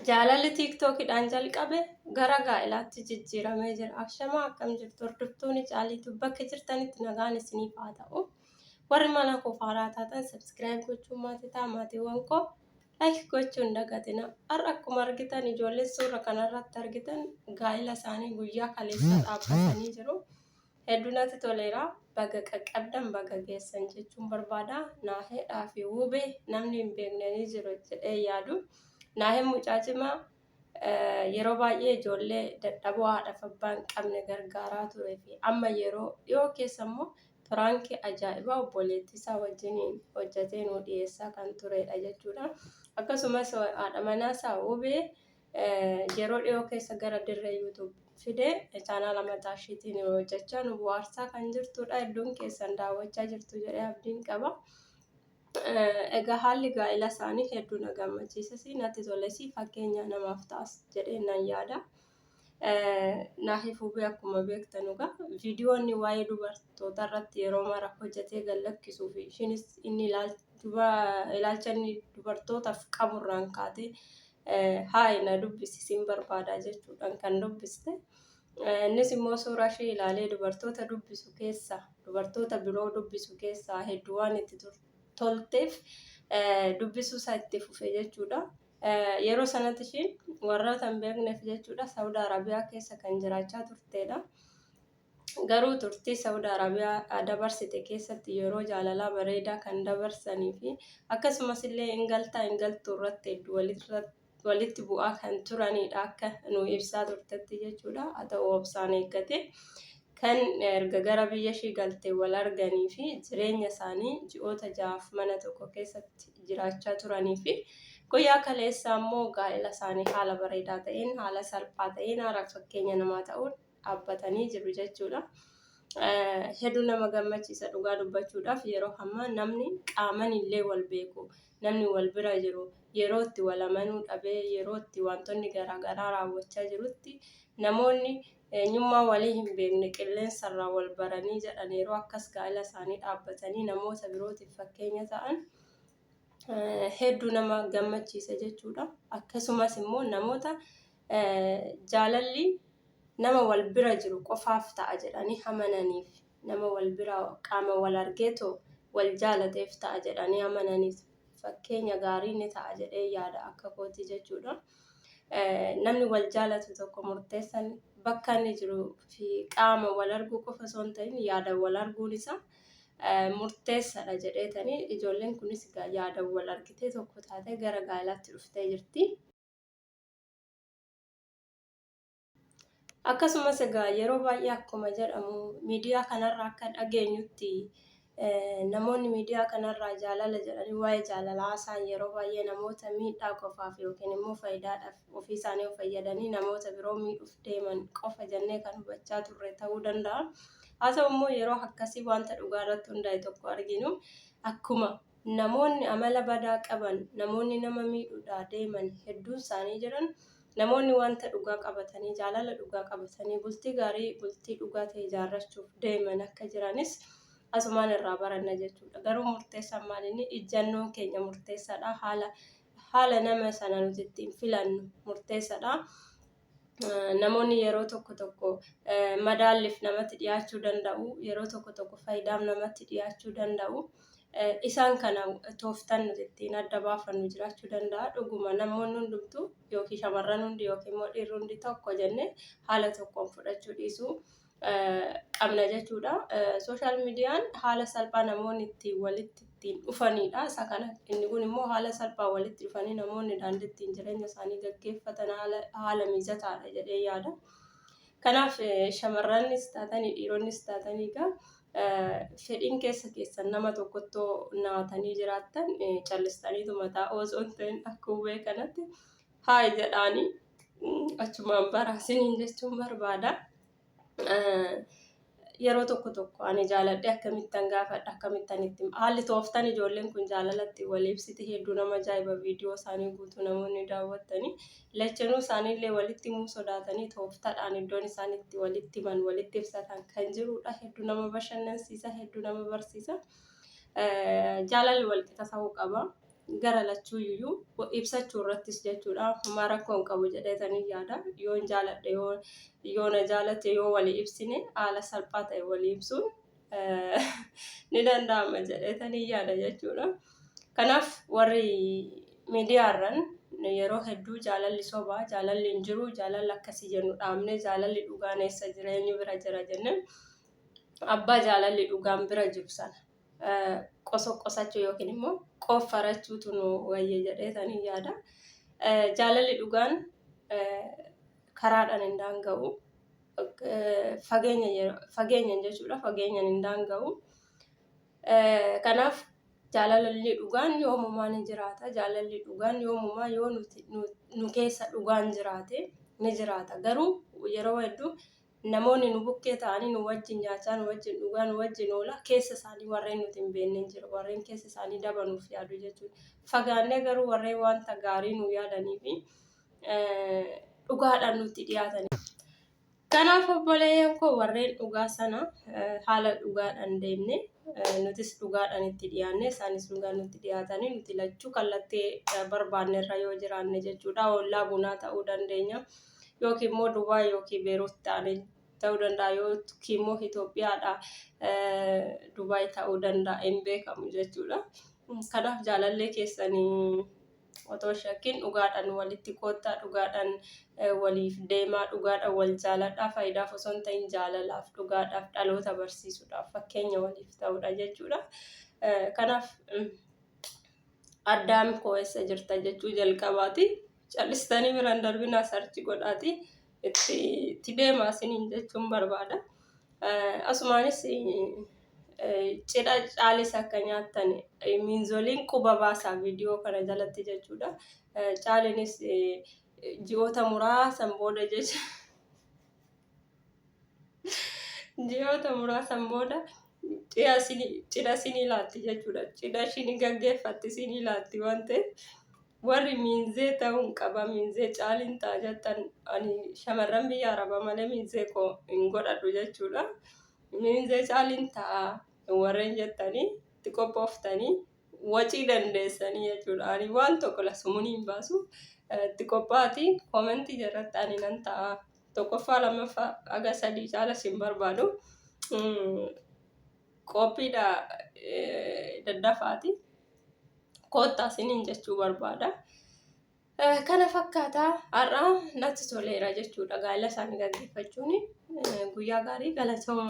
Jaalalli tiiktookidhaan jalqabe gara gaa'ilaatti jijjiiramee jira. Ashamaa akkam jirtu hordoftoonni Caaliitu bakka jirtanitti nagaan isiniif haa ta'u. Warri mana koo faaraa taatan subscribe gochuun maatii ta'a maatiiwwan koo like gochuun hin dagatina. Har'a akkuma argitan ijoolleen suura kanarratti argitan gaa'ila isaanii guyyaa kaleessa dhaabbatanii jiru. Heddu natti toleera baga qaqqabdan baga geessan jechuun barbaada. Naaheedhaa fi Wubee namni hin beekne ni jiru jedhee yaadu. Naaheen mucaa cimaa yeroo baay'ee ijoollee dadhaboo haadhaaf abbaa hin qabne gargaaraa turee fi amma yeroo dhiyoo keessa immoo piraankii ajaa'ibaa obboleettii isaa wajjiniin hojjetee nuu dhiyeessaa kan turedha jechuudha. Akkasumas haadha manaa isaa Wubee yeroo dhiyoo keessa gara dirree YouTube fide chaanaala mataa ishiitiin hojjechaa nu bohaarsaa kan jirtudha. Hedduun keessan daawwachaa jirtu jedhee abdiin qaba. Egaa haalli gaa'ela isaanii hedduu na gammachiisas natti toles fakkeenya namaaf ta'as jedhee nan yaada. Naahii Fuubee akkuma beektan egaa viidiyoonni waa'ee dubartoota irratti yeroo mara hojjetee gad lakkisuu fi ishiinis inni ilaalcha inni dubartootaaf qaburraan kaatee haayi na dubbisi sin barbaada jechuudhaan kan dubbiste. Innis immoo suuraa ishee ilaalee dubartoota dubbisu keessaa dubartoota biroo dubbisu keessaa hedduu waan itti tolteef dubbisuu isaa itti fufe jechuudha. Yeroo sanatti ishiin warroota hin beekneef jechuudha Saawud Arabiyaa keessa kan jiraachaa turteedha. Garuu turtii Sa'ud Arabiyaa dabarsite keessatti yeroo jaalalaa bareedaa kan dabarsanii fi akkasumas illee hin galtaa hin galtuu irratti hedduu walitti bu'aa kan turaniidha akka nu ibsaa turtetti jechuudha. Haa ta'u obsaan eeggate kan erga gara biyya ishii galte wal arganii fi jireenya isaanii ji'oota ja'aaf mana tokko keessatti jiraachaa turanii fi guyyaa kaleessaa immoo gaa'ela isaanii haala bareedaa ta'een haala salphaa ta'een haala fakkeenya namaa ta'uun dhaabbatanii jiru jechuudha. Hedduu nama gammachiisa dhugaa dubbachuudhaaf yeroo ammaa namni qaaman illee wal beeku namni wal bira jiru yeroo itti wal amanuu dhabee yeroo itti wantoonni garaagaraa raawwachaa jirutti namoonni eenyummaa walii hin beekne qilleensarraa wal baranii jedhan yeroo akkas gaa'ela isaanii dhaabbatanii namoota birootiif fakkeenya ta'an hedduu nama gammachiisa jechuudha. Akkasumas immoo namoota jaalalli nama wal bira jiru qofaaf ta'a jedhanii amananiif nama wal bira qaama wal argeetoo wal jaalateef ta'a jedhanii amananiif fakkeenya gaarii ni ta'a jedhee yaada akka kooti jechuudha. Namni wal jaalatu tokko murteessan bakka inni jiru fi qaama wal arguu qofa osoo hin ta'in yaada wal arguun isaa murteessaadha jedheetanii ijoolleen kunis yaada wal argitee tokko taatee gara gaa'elaatti dhuftee jirti. Akkasumas egaa yeroo baay'ee akkuma jedhamu miidiyaa kanarraa akka dhageenyutti namoonni miidiyaa kanarraa jaalala jedhanii waa'ee jaalalaa haasa'an yeroo baay'ee namoota miidhaa qofaaf yookiin immoo faayidaadhaaf ofii isaanii of fayyadanii namoota biroo miidhuuf deeman qofa jennee kan hubachaa turre ta'uu danda'a. Haa ta'u immoo yeroo akkasii wanta dhugaa irratti hundaa'e tokko arginu akkuma Namoonni amala badaa qaban, namoonni nama miidhuudhaa deeman hedduun isaanii jiran, namoonni wanta dhugaa qabatanii, jaalala dhugaa qabatanii, bultii gaarii, bultii dhugaa ta'e ijaarrachuuf deeman akka jiranis asumaan irraa baranna jechuudha. Garuu murteessaan maal inni ijjannoon keenya murteessaadha. Haala haala nama sana nuti ittiin filannu murteessaadha. Namoonni yeroo tokko tokko madaalliif namatti dhiyaachuu danda'u, yeroo tokko tokko faayidaaf namatti dhiyaachuu danda'u. Isaan kana tooftaan nuti ittiin adda baafannu jiraachuu danda'a. Dhuguma namoonni hundumtuu yookiin shamarran hundi yookiin immoo dhiirri hundi tokko jennee haala tokkoon fudhachuu dhiisuu qabna jechuudha. Sooshaal miidiyaan haala salphaa namoonni ittiin walitti ittiin dhufanidha. Isa kana inni kun immoo haala salphaa walitti dhufanii namoonni daandii ittiin jireenya isaanii gaggeeffatan haala haala mijataadha jedhee yaada. Kanaaf shamarranis taatanii dhiironnis taatanii egaa fedhiin keessa keessan nama tokkottoo naatanii jiraattan callistaniituma taa'uu osoo hin ta'in akka hubee kanatti haayi jedhaanii achumaan baraa isiniin jechuun barbaada. Yeroo tokko tokko ani jaaladhee akkamittan gaafadha akkamittan itti haalli tooftan ijoolleen kun jaalalatti wal ibsite hedduu nama ajaa'iba viidiyoo isaanii guutuu namoonni daawwattanii lachanuu isaaniillee walitti himuu sodaatanii tooftadhaan iddoon isaan itti walitti himan walitti ibsatan kan jirudha hedduu nama bashannansiisa hedduu nama barsiisa jaalalli walqixa ta'uu qaba. Gara lachuuyyuu ibsachuu irrattis jechuudha. Homaa rakkoo hin qabu jedheetanii yaada. Yoon jaaladhe yoo na jaalate yoo walii ibsine haala salphaa ta'e walii ibsuun ni danda'ama jedheetanii yaada jechuudha. Kanaaf warri miidiyaarran yeroo hedduu jaalalli sobaa, jaalalli hin jiru, jaalalli akkasii jennu dhaabne jaalalli dhugaan eessa jira, eenyu bira jira jenne abbaa jaalalli dhugaan bira jiru sana qosoqqosachuu yookiin immoo qooffarachuutu nu wayya jedheetanii yaada. Jaalalli dhugaan karaadhaan hin daanga'u. Fageenya fageenyan jechuudha. Fageenyan hin daanga'u. Kanaaf jaalalli dhugaan yoomumaa ni jiraata. Jaalalli dhugaan yoomumaa yoo nuti nu keessa dhugaan jiraate ni jiraata. Garuu yeroo hedduu Namoonni nu bukkee ta'anii nu wajjin nyaachaa, nu wajjin dhugaa, nu wajjin oolaa keessa isaanii warreen nuti hin beekne hin jiru. Warreen keessa isaanii daba nuuf yaadu jechuudha. Fagaannee garuu warreen wanta gaarii nu yaadanii fi dhugaadhaan nutti dhiyaatani. Kanaaf obboleeyyan koo warreen dhugaa sana haala dhugaadhaan deemne nutis dhugaadhaan itti dhiyaanne isaanis dhugaan nutti dhiyaatanii nuti lachuu kallattii barbaanne irra yoo jiraanne jechuudha. Ollaa bunaa ta'uu dandeenya. Yookiin immoo Dubaay yookiin Beeruut ta'anii ta'uu danda'a yookiin immoo Itoophiyaadha Dubaay ta'uu danda'a hin beekamu jechuudha. Kanaaf jaalallee keessanii otoo shakkiin dhugaadhaan walitti koottaa dhugaadhaan waliif deemaa dhugaadhaan wal jaaladhaa faayidaaf osoo hin ta'in jaalalaaf dhugaadhaaf dhaloota barsiisuudhaaf fakkeenya waliif ta'uudha jechuudha. Kanaaf addaam koo eessa jirta jechuu jalqabaati. Callistanii biraan darbinaa sarchi godhaati itti deemaa isiniin jechuun barbaada. Asumaanis cidha caalis akka nyaattan miinzoliin quba baasaa viidiyoo kana jalatti jechuudha. Caalinis ji'oota muraasan booda jecha ji'oota muraasan booda cidha isinii laatti jechuudha. Cidha ishiin gaggeeffatti isinii laatti waan ta'eef warri miinzee ta'uun qaba miinzee caaliin ta'a jettan ani shamarran biyya arabaa malee miinzee koo hin godhadhu jechuudha. Miinzee caaliin ta'a warreen jettanii itti qophooftanii wacii dandeessanii jechuudha. Ani waan tokko lasumuun hin baasu itti qophaa'atii koomentii jalatti ani nan ta'a. Tokkoffaa lammaffaa haga sadii caalas hin barbaadu. Qophiidha daddafaati. Koottaa isiniin jechuu barbaada. Kana fakkaata har'a natti toleera jechuudha gaa'ela isaanii gaggeeffachuun guyyaa gaarii galatooma.